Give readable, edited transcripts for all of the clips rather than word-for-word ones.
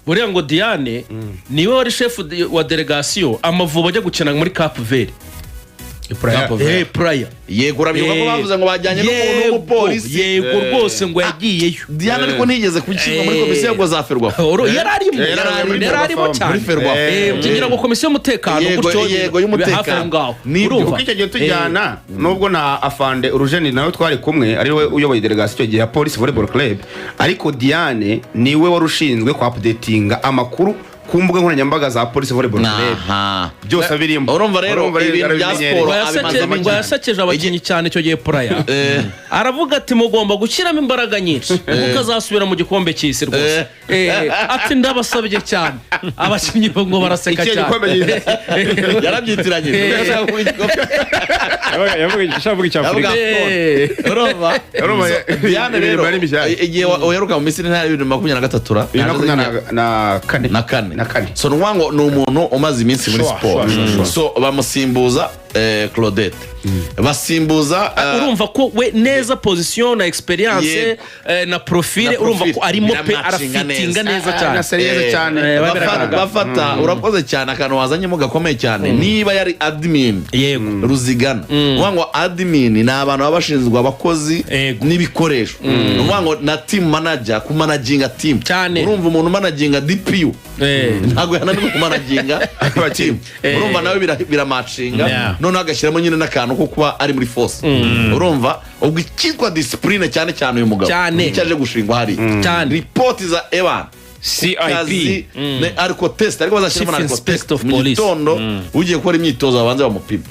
Buriya ngo Diane niwe wari chef wa délégation Amavubi ajya gukina muri Cap Vert. Cap Vert. Praia. Yego, urabyibuka ko bavuze ngo bajyanye n'umuntu w'umupolisi. Yego rwose, ngo yagiyeyo. Diane ariko ntiyigeze gushyirwa muri komisiyo ngo za Ferwafa. Yari arimo. Yari arimo. Yari arimo cyane. Muri Ferwafa. Tugira ngo komisiyo y'umutekano gutyo, Yego, y'umutekano. hafi aho ngaho. Nibyo. Urumva? Kuko icyo gihe tujyana, nubwo na afande Urujeni nawe twari kumwe, ari we uyoboye délégation icyo gihe ya Police Volleyball Club, ariko Diane niwe wari ushinzwe kwa updatinga amakuru ku mbuga nkoranyambaga za Police Volleyball Club. Byose abirimo. Urumva rero, Urumva rero ibintu bya arabimenyereye. siporo Ngo abimazemo ngo cyane. yasekeje abakinnyi cyane icyo gihe Praia. Aravuga ati: "Mugomba gushyiramo imbaraga nyinshi, mukazasubira mu gikombe cy'isi rwose." Ati: "Ndabasabye cyane." Abakinnyi ngo baraseka Ikihe cyane. gikombe cyiza? Yarabyitiranyije. Yashaka kuvuga igikombe. Yavuga icya Yavuga Afurika. AFCON. Urumva? Urumva, So, Diane ibintu rero, bari bishyashya. igihe uheruka mu Misiri ntari 2023 ra? 2024. Na kane. Na kane. So ni ukuvuga ngo ni umuntu umaze iminsi muri siporo. Sure. So bamusimbuza Claudette, basimbuza Urumva ko we neza position na experience, na profile. Na Urumva profile. ko arimo pe, Biramatchinga arafitinga neza. neza cyane. Na sérieuse cyane. Biragaragara. Bafata, urakoze cyane, akantu wazanyemo gakomeye cyane, niba yari admin Ruzigana, ni ukuvuga ngo admin ni abantu baba bashinzwe abakozi n'ibikoresho, ni ukuvuga ngo na team manager, kumanaginga team. Cyane. Urumva umuntu umanaginga DPU ntabwo yananirwa kumanaginga team. Urumva nawe biramatchinga. Noneho agashyiramo nyine n'akantu ko kuba ari muri force. Urumva ubwo icyitwa discipline cyane cyane, uyu mugabo Cyane. icyo aje gushingwa hariya, Cyane. ripoti za ewan CIP. kazi, alcotest, ariko bazashyiramo na Chief alcotest Inspector of mu Police. gitondo, ugiye gukora imyitozo babanze bamupima.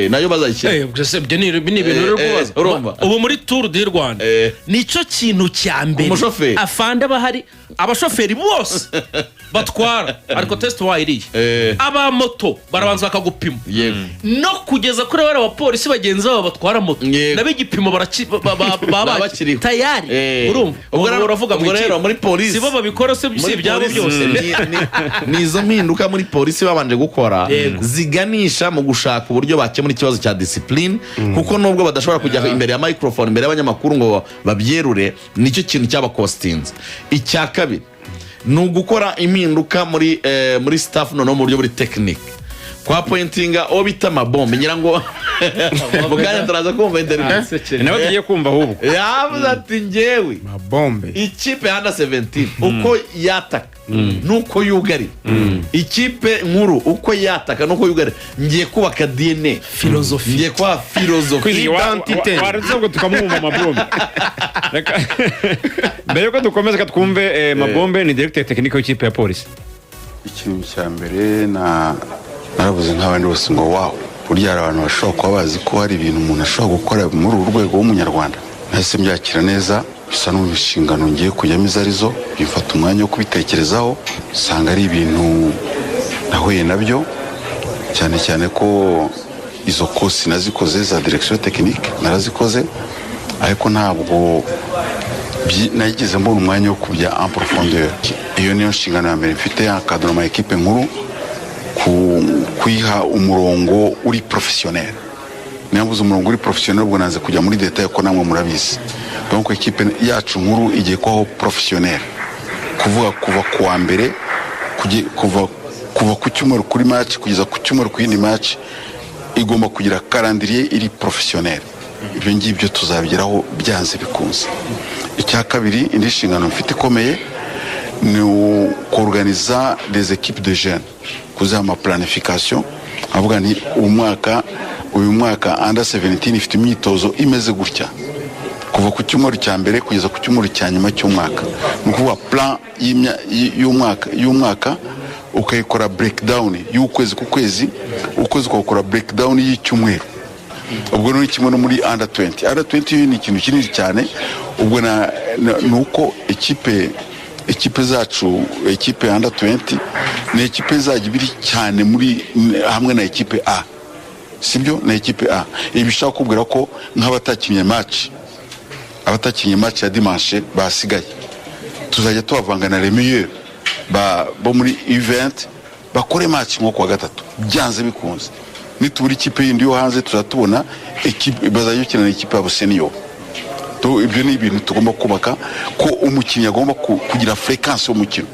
Nayo bazayishyira. Ubwo se ibyo ni ibintu uri kubaza? Urumva. Ubu muri Tour du Rwanda nicyo kintu cya mbere. Umushoferi. Afande aba ahari, abashoferi bose batwara alcotest wayiriye. Aba moto barabanza bakagupima. No kugeza kuri bariya bapolisi bagenzi babo batwara moto, nabo igipimo baba Baba bakiriho. tayari. Urumva? Ubwo Ubwo uravuga mu ubwo rero ikipe. muri polisi Si bo babikora se? Si muri ibyabo polisi, byose. ni izo mpinduka muri polisi babanje gukora ziganisha mu gushaka uburyo bakemura ikibazo cya discipline, kuko nubwo badashobora kujya imbere ya microphone, imbere y'abanyamakuru ngo babyerure, nicyo kintu cyabakostinze. Icya kabiri ni ugukora impinduka muri staff, noneho mu buryo buri technique, kwa pointinga uwo bita Mabombe. Ngira ngo mu kanya turaza kumva interview. Nawe tugiye kumva ahubwo. Yavuze ati: "Njyewe Mabombe, ikipe ya under 17 uko yataka nuko yugarira, ikipe nkuru uko yataka nuko yugarira, ngiye kubaka DNA, Filozofi. ngiye kuba filozofi." Identité. Waretse ubwo tukamwumva Mabombe. Mbere yuko dukomeza, reka twumve Mabombe, ni directeur technique w'ikipe ya Polisi. Ikintu cya mbere na naravuze nk'abandi bose ngo: "Wow, burya hari abantu bashobora kuba bazi ko hari ibintu umuntu ashobora gukora muri uru rwego w'umunyarwanda." Nahise mbyakira neza, bisa n'ubu inshingano ngiye kujyamo izo arizo, bimfata umwanya wo kubitekerezaho, usanga ari ibintu nahuye nabyo cyane cyane ko izo course nazikoze za direction technique narazikoze, ariko ntabwo nageze mbona umwanya wo kujya en profondeur. Iyo niyo nshingano ya mbere mfite, encadrement équipe nkuru, kuyiha umurongo uri professionnel. Niyo mvuze umurongo uri professionnel, ubwo nanze kujya muri détail ko namwe murabizi. Donc équipe yacu nkuru igiye kubaho professionnel, kuvuga kuva ku wa mbere kuva ku cyumweru kuri match kugeza ku cyumweru ku yindi match, igomba kugira calendrier iri professionnel. Ibyo ngibyo tuzabigeraho byanze bikunze. Icya kabiri, indi nshingano mfite ikomeye ni kuorganiza des équipes de jeunes, kuziha ama planification, avuga nti uyu mwaka under 17 ifite imyitozo imeze gutya kuva ku cyumweru cya mbere kugeza ku cyumweru cya nyuma cy'umwaka. Ni ukuvuga plan y'umwaka ukayikora breakdown y'ukwezi ku kwezi, ukwezi ukawukora breakdown y'icyumweru. Ubwo ni kimwe no muri under 20. Under 20 ni ikintu kinini cyane. Ubwo ni uko ekipe zacu, ekipe ya under 20 ni ekipe izajya ibiri cyane muri hamwe na ekipe A, sibyo? Na ekipe A. Ibi bishaka kubwira ko nk'abatakinnye match, abatakinnye match ya dimanche basigaye, tuzajya tubavanga na les meilleurs bo muri U20 bakore match nko kuwa gatatu. Byanze bikunze, nitubura ikipe yindi yo hanze, tuzajya tubona ekipe bazajya bakina na ekipe yabo senior. Ibyo ni ibintu tugomba kubaka, ko umukinnyi agomba kugira fréquence y'umukino.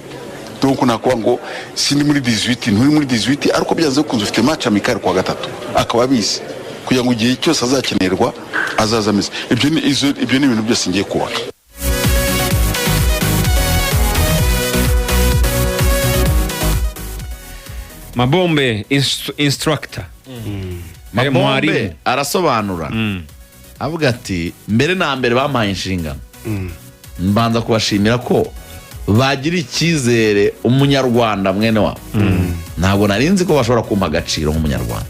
Donc nakuvuga ngo sindi muri 18, nturi muri 18, ariko byanze bikunze ufite match amical kuwa gatatu, akaba abizi kugira ngo igihe cyose azakenerwa azaza ameze. Ibyo ni ibintu byose ngiye kubaka. Mabombe instructor. Mabombe Mwarimu. arasobanura avuga ati: "Mbere na mbere bampaye inshingano, mbanza kubashimira ko bagira icyizere umunyarwanda mwene wabo. Ntabwo nari nzi ko bashobora kumpa agaciro nk'umunyarwanda."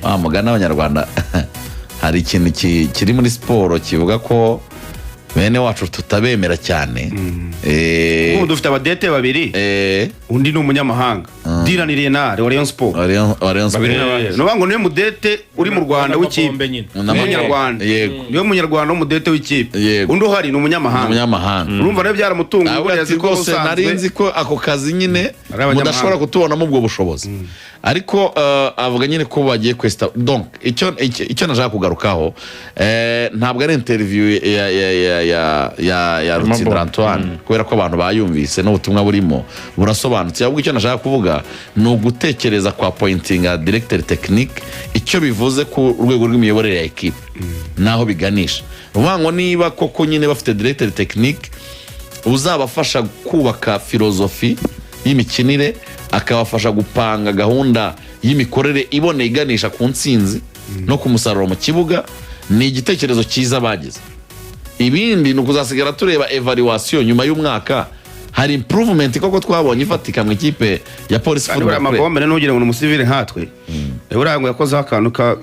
Wa mugani, abanyarwanda hari ikintu kiri muri siporo kivuga ko bene wacu tutabemera cyane. Ubu dufite aba DT babiri, undi ni umunyamahanga, Dylan Renard wa Rayon Sport. Wa Rayon Sport. Babiri n'abandi. Ni ukuvuga ngo niwe mu DT uri mu Rwanda w'ikipe. Mabombe nyine. Umunyarwanda. Niwe munyarwanda w'umu DT w'ikipe. Undi uhari ni umunyamahanga. Umunyamahanga. Urumva rero byaramutunguye. Avuga Buriya ati azi ko rwose nari ubusanzwe nzi ko ako kazi nyine ari abanyamahanga. mudashobora kutubonamo ubwo bushobozi, ariko avuga nyine ko bagiye kwesita. Donc icyo nashaka kugarukaho, ntabwo ari interview ya Rutsindura Antoine, kubera ko abantu bayumvise n'ubutumwa burimo burasobanutse. Ahubwo icyo nashaka kuvuga ni ugutekereza kwa appointinga directeur technique, icyo bivuze ku rwego rw'imiyoborere ya ekipe n'aho biganisha. Ni ukuvuga ngo niba koko nyine bafite directeur technique uzabafasha kubaka filozofi y'imikinire, akabafasha gupanga gahunda y'imikorere iboneye iganisha ku ntsinzi no ku musaruro mu kibuga, ni igitekerezo cyiza bagize. Ibindi ni ukuzasigara tureba evaluation nyuma y'umwaka, hari improvement koko twabonye ifatika mu ikipe ya Polisi Kandi buriya Football Club. Mabombe ntugire ngo ni umusivile nkatwe. Buriya ngo yakozeho akantu ka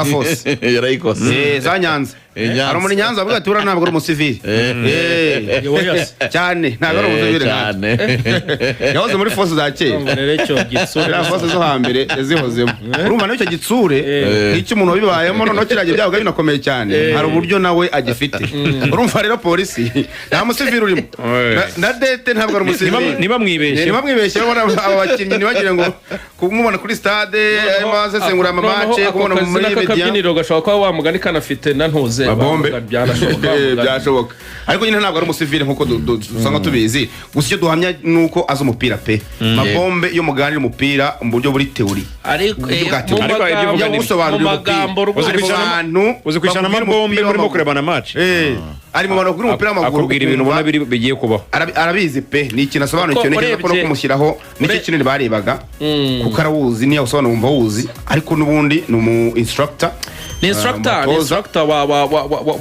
force. Yarayikoze. Za Nyanza. Nyanza. Hari umuntu i Nyanza avuga ati: "Buriya ntabwo ari umusivile." Yoya se. Cyane, ntabwo ari umusivile nkatwe. Cyane. Yahoze muri force za kera. Urumva rero icyo gitsure. Ziriya force zo hambere yazihozemo. Urumva n'icyo gitsure nk'icyo umuntu wabibayemo, noneho kiriya gihe byabaga binakomeye cyane, hari uburyo nawe agifite. Urumva rero polisi nta musivile urimo. Na DT ntabwo ari umusivile. Ntibamwibeshye. Ntibamwibeshye. Urabona aba bakinnyi, ntibagire ngo kumubona kuri stade arimo asesengura ama match, kumubona muri media. Akabyiniro gashobora kuba wa mugani kanafite na ntuze. Mabombe. Byanashoboka. Byashoboka, ariko nyine ntabwo ari umusivile nk'uko usanga tubizi. Gusa icyo duhamya ni uko azi umupira pe. Mabombe iyo muganira umupira mu buryo buri théorie, ariko uburyo bwa mu théorie. Ariko ibyo uvuga magambo ni- usobanurira mu magambo umupira. rwose. Ari mu bantu Uzi kwicarana bakubwira Mabombe umupira murimo w'amaguru. kurebana match. Ari mu bantu bakubwira umupira w'amaguru, Akubwira ibintu ubona bigiye kubaho. Arabizi pe, ni ikintu asobanukiwe. Kuko Ntekereza ko no kumushyiraho nicyo kinini barebaga, kuko arawuzi, niyo awusobanura wumva awuzi. Ariko n'ubundi ni umu instructor. Ni instructor, ni Umutoza. instructor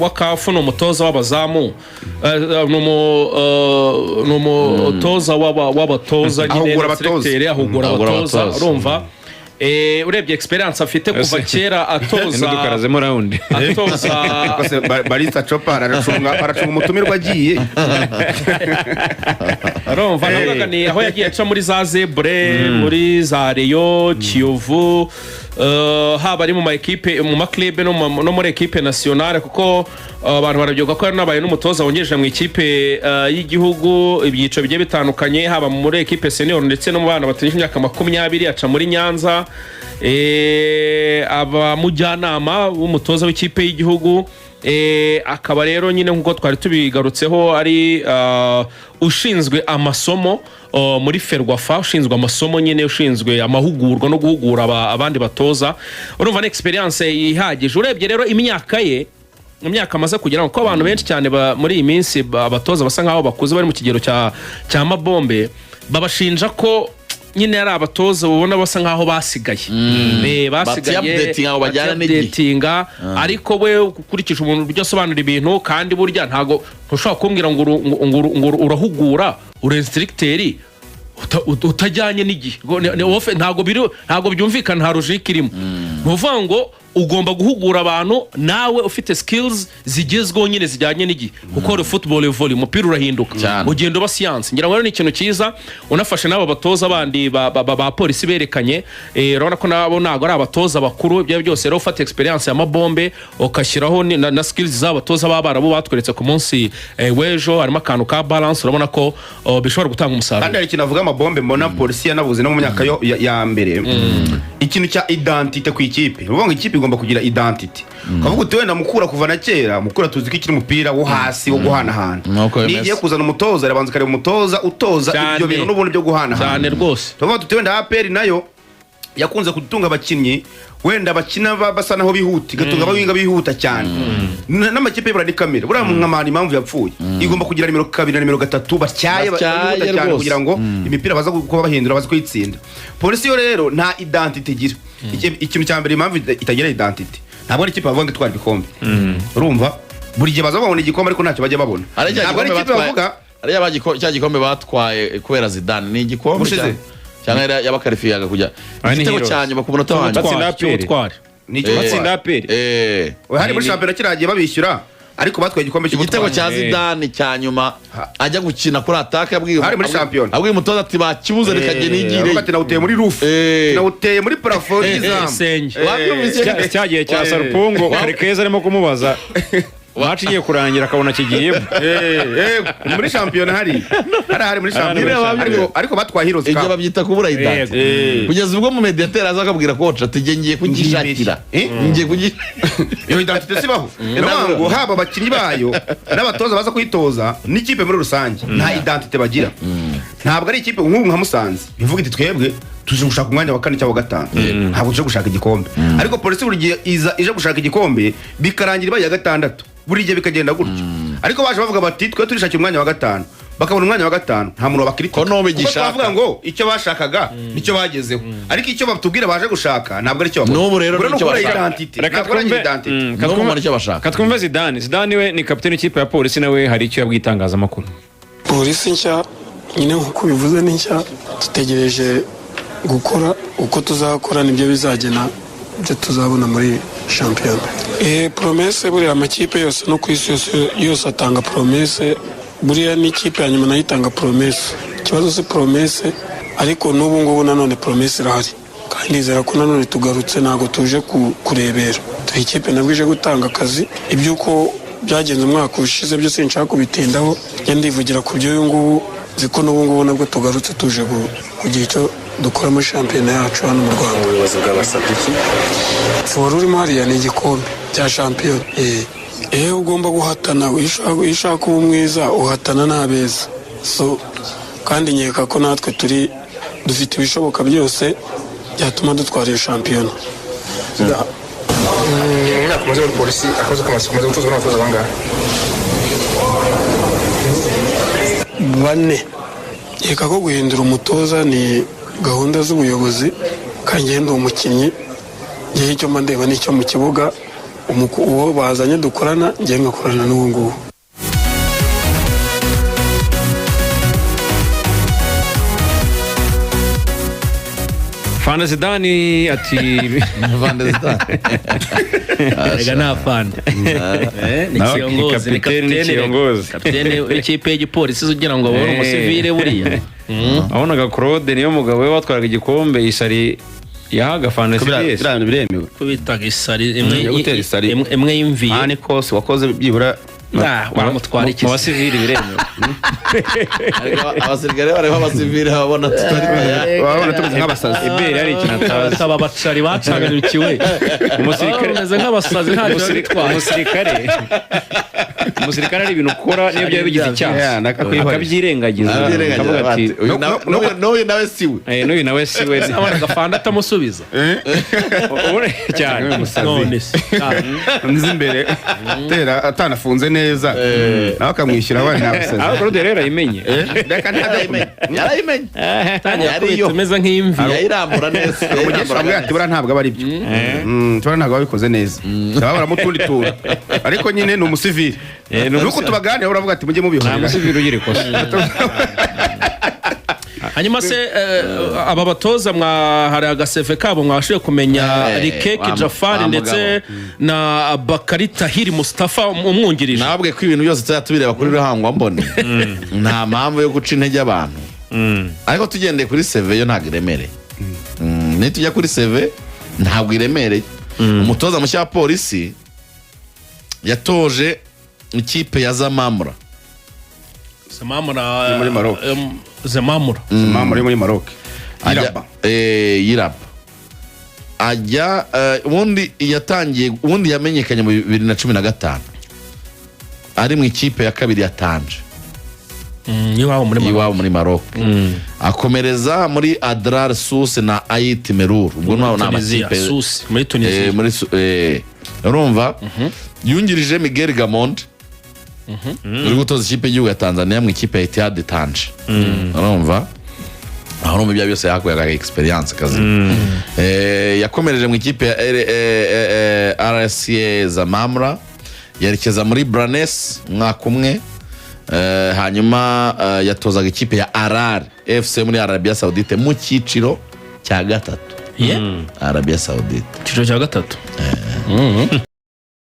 wa CAF, ni umutoza w'abazamu. Ni umutoza w'abatoza nyine. Ahugura Ni abatoza. instructeur, ahugura Ahugura abatoza. abatoza. Urumva, urebye experience afite kuva Ese- kera atoza Ntidukarazemo round. Atoza. Rwose Barista Chopa aracunga umutumirwa agiye. Urumva navugaga ni aho yagiye aca muri za Zebre, muri za Rayon, Kiyovu, haba ari mu ma ekipe, mu ma club no muri ekipe nationale, kuko abantu barabyibuka ko yanabaye n'umutoza wungirije mu ikipe y'igihugu ibyiciro bigiye bitandukanye, haba muri ekipe senior ndetse no mu bana batarengeje imyaka 20. Aca muri Nyanza, aba mujyanama w'umutoza w'ikipe y'igihugu. Akaba rero nyine nk'uko twari tubigarutseho ari ushinzwe amasomo muri FERWAFA, ushinzwe amasomo nyine, ushinzwe amahugurwa no guhugura abandi batoza. Urumva ni experience ihagije. Urebye rero imyaka ye, imyaka amaze kugera, kuko abantu benshi cyane muri iyi minsi abatoza basa nkaho bakuze bari mu kigero cya Mabombe babashinja ko nyine ari abatoza ubona basa nkaho basigaye. Basigaye. Batiupdatinga ngo bajyane n'igihe. Batiupdatinga. Ariko we ukurikije umuntu uburyo asobanura ibintu, kandi burya ntago ntushobora kumbwira ngo urahugura, uri instructeur utajyanye n'igihe. Ntabwo byumvikana, nta logique irimo. Ni ukuvuga ngo ugomba guhugura abantu nawe ufite skills zigezweho nyine zijyanye n'igihe, kuko le football évolue, umupira urahinduka. Cyane. Ugenda uba siyansi. Ngira ngo rero ni ikintu cyiza unafashe n'aba batoza bandi ba polisi berekanye. Urabona ko nabo ntabwo ari abatoza bakuru. Ibyo byose rero, ufata experience ya Mabombe ugashyiraho na skills z'abatoza b'abarabu batweretse ku munsi w'ejo, harimo akantu ka balance, urabona ko bishobora gutanga umusaruro. Kandi hari ikintu avuga Amabombe, mbona polisi yanabuze no mu myaka yo ya mbere, ikintu cya identité ku ikipe. Ni ukuvuga ngo ikipe igomba kugira identity. Ukavuga uti wenda Mukura kuva na kera, Mukura tuzi ko ikina umupira wo hasi wo guhanahana. Nuko bimeze. Niyo igiye kuzana umutoza, irabanza ikareba umutoza utoza Cyane. ibyo bintu n'ubundi byo guhanahana. Cyane rwose. Tuvuga tuti wenda APR nayo yakunze kudutunga abakinnyi wenda bakina basa naho bihuta, igatunga abawinga bihuta cyane. N'amakipe y'ibura ni kamere. Buriya nka Mani impamvu yapfuye, igomba kugira nimero 2 na nimero 3 batyaye, Batyaye bihuta cyane rwose. kugira ngo imipira baza kuba bahindura baza kuyitsinda. Polisi yo rero nta identity igira. Ikintu cya mbere, impamvu itagira identity, ntabwo ari ikipe bavuga ngo itwara ibikombe. Urumva buri gihe baza babona igikombe, ariko ntacyo bajya babona. Hari cya Ntabwo ari gikombe ikipe batwaye- bavuga. hariya cya gikombe batwaye kubera Zidane, ni igikombe Ubushize? Cyangwa yabakarifiyaga kujya Ah, ni igitego Heroes. cya nyuma ku munota wa nyuma. Batsinda APR. Cy'ubutwari. Ni icyo Batsinda APR. Hari muri shampiyona kiragiye babishyura, ariko batwaye igikombe Igitego cy'ubutwari. cya Zidane cya nyuma ajya gukina kuri attaque, yabwiye Hari muri shampiyona. abwiye umutoza ati bakibuze, reka njye nigire. Avuga ati nawuteye muri roof, nawuteye muri plafond y'izamu. Isenge. Wabyumvise? Cyagiye cya Sarupongo kare keza arimo kumubaza, match igiye kurangira akabona kigiyemo. Muri shampiyona hari muri shampiyona, ariko batwaye Heroes Ibyo Cup. babyita kubura identity. Kugeza ubwo mu mediateur aza akabwira coach ati njye ngiye kugishakira, ngiye kugi Iyo identité sibaho. Niyo mpamvu ngo haba abakinnyi bayo n'abatoza baza kuyitoza n'ikipe muri rusange nta identité bagira. Ntabwo ari ikipe nk'ubu nka Musanze bivuga iti twebwe tuje gushaka umwanya wa kane cyangwa wa gatanu, ntabwo tuje gushaka igikombe. Ariko Polisi buri gihe iza ije gushaka igikombe, bikarangira ibaye iya gatandatu, buri gihe bikagenda gutyo. Ariko baje bavuga bati twe turishakira umwanya wa gatanu, bakabona umwanya wa gatanu, nta muntu wabakritika. Ko n'ubu Kuko igishaka. twavuga ngo icyo bashakaga nicyo bagezeho, ariko icyo batubwira baje gushaka ntabwo aricyo babona. N'ubu rero Ubwo ni nicyo ukubura bashaka. identity. Reka Ntabwo ari twumve identity. N'ubu mbona icyo bashaka. Katwumve Zidane. Zidane we ni kapiteni w'ikipe ya Polisi, nawe hari icyo yabwiye itangazamakuru. Polisi nshya nyine nk'uko bivuze ni nshya, dutegereje gukora. Uko tuzakora nibyo bizagena ibyo tuzabona muri shampiyona. Promesse, buriya amakipe yose no ku isi yose yose atanga promesse. Buriya n'ikipe ya nyuma nayo itanga promesse. Ikibazo si promesse, ariko n'ubu ngubu nanone promesse irahari, kandi nizera ko nanone tugarutse ntabwo tuje kurebera. Turi ikipe nabwo ije gutanga akazi. Iby'uko byagenze umwaka ushize byose nshaka kubitindaho, njya ndivugira ku by'uyu ngubu. Nzi ko n'ubu ngubu nabwo tugarutse tuje kugira icyo dukora muri shampiyona yacu hano mu Rwanda. Ubuyobozi bwabasabye iki? Wari urimo hariya ni igikombe cya shampiyona. Ugomba guhatana. Iyo ushaka kuba mwiza uhatana n'abeza. So kandi nkeka ko natwe turi dufite ibishoboka byose byatuma dutwara iyo shampiyona. Mu myaka umaze muri Polisi, akabazo k'amatsiko, umaze gutozwa n'abatoza bangahe? Bane. Nkeka ko guhindura umutoza ni gahunda z'ubuyobozi, kandi njyewe ndi umukinnyi, ngewe icyo mba ndeba nicyo mu kibuga. Uwo bazanye dukorana, ngewe ngakorana n'uwo nguwo. Fana Zidane ati Van de Sar. Erega nta fana. Ni Nawe kiongozi, ni kapiteni, ni kapiteni, kiongozi. Kapiteni w'ikipe y'igipolisi ugira ngo abone umusivile buriya. Wabonaga Claude niyo mugabo we watwaraga igikombe, isari yahaga Fana Biriya Zidane. bintu biremewe. Ko bitaga isari imwe Yo gutera isari. imwe y'imviye. Mani kose wakoze byibura. Ah, wamutwara iki? Mu basivili biremewe. Ariko abasirikare bareba abasivile babona tutari tayari. Babona tumeze nk'abasazi. Iberi hari ikintu atazi. Aba bacari bacanganikiwe. Umusirikare bameze nk'abasazi, ntacyo bitwaye. Umusirikare hari ibintu ukora niyo byaba bigize icyaha Yeah, nakakwihorera. akabyirengagiza, akavuga ati Uyu n'uyu nawe si we. N'uyu nawe si we. Abona agafanda atamusubiza. Ubone cyane. None se. Nzi imbere tera atanafunze neza, nawe akamwishyura abana n'abasazi. Aho Claude rero ayimenye. Reka ntajya kumenya. Yarayimenye. Tangira Yariyo. kubita umeze nk'imvi. Yayirambura neza. Umukecuru amubwira ati buriya ntabwo aba ari byo. Buriya ntabwo aba abikoze neza, baba baramutundi tuntu, ariko nyine ni umusivili. Ni Nuko tubaganira uravuga ati mujye Nta mubihorera. musivili ugira ikosa. Hanyuma se aba batoza mwa hari agaseve kabo mwashoboye kumenya? Rikeke Jafari wa ndetse na Bakari Tahiri Mustafa umwungirije. Nababwiye ko ibintu byose tuzajya tubireba kuri ruhangwa mbone, nta mpamvu yo guca intege abantu, ariko tugendeye kuri CV yo ntabwo iremereye. Nitujya kuri CV ntabwo iremereye. Umutoza mushya wa Polisi yatoje ikipe ya Zamamura. Zemamura. Ni muri Maroc. Zemamura. Mama uri muri Maroc. Ajya- Iraba. Yiraba. Ajya ubundi yatangiye, ubundi yamenyekanye mu 2015 ari mu ikipe ya kabiri ya Tanje. Iwabo muri Maroc. Iwabo muri Maroc, akomereza muri Adrar Sousse na Ait Merur. Ubwo ni Tunisia, amakipe Sousse, muri Tunisia. Muri urumva yungirije Miguel Gamond uri gutoza ikipe y'igihugu ya Tanzania mu ikipe ya Etihad Tanje. Urumva aho, urumva ibyo byose yahakuye experience kazi. Yakomereje mu ikipe ya RSC Zamamra, yerekeza muri Branes umwaka umwe. Hanyuma yatozaga ikipe ya Arar FC muri Arabia Saudite mu cyiciro cya gatatu. Yeah. Arabia Saudite. Icyiciro cya gatatu.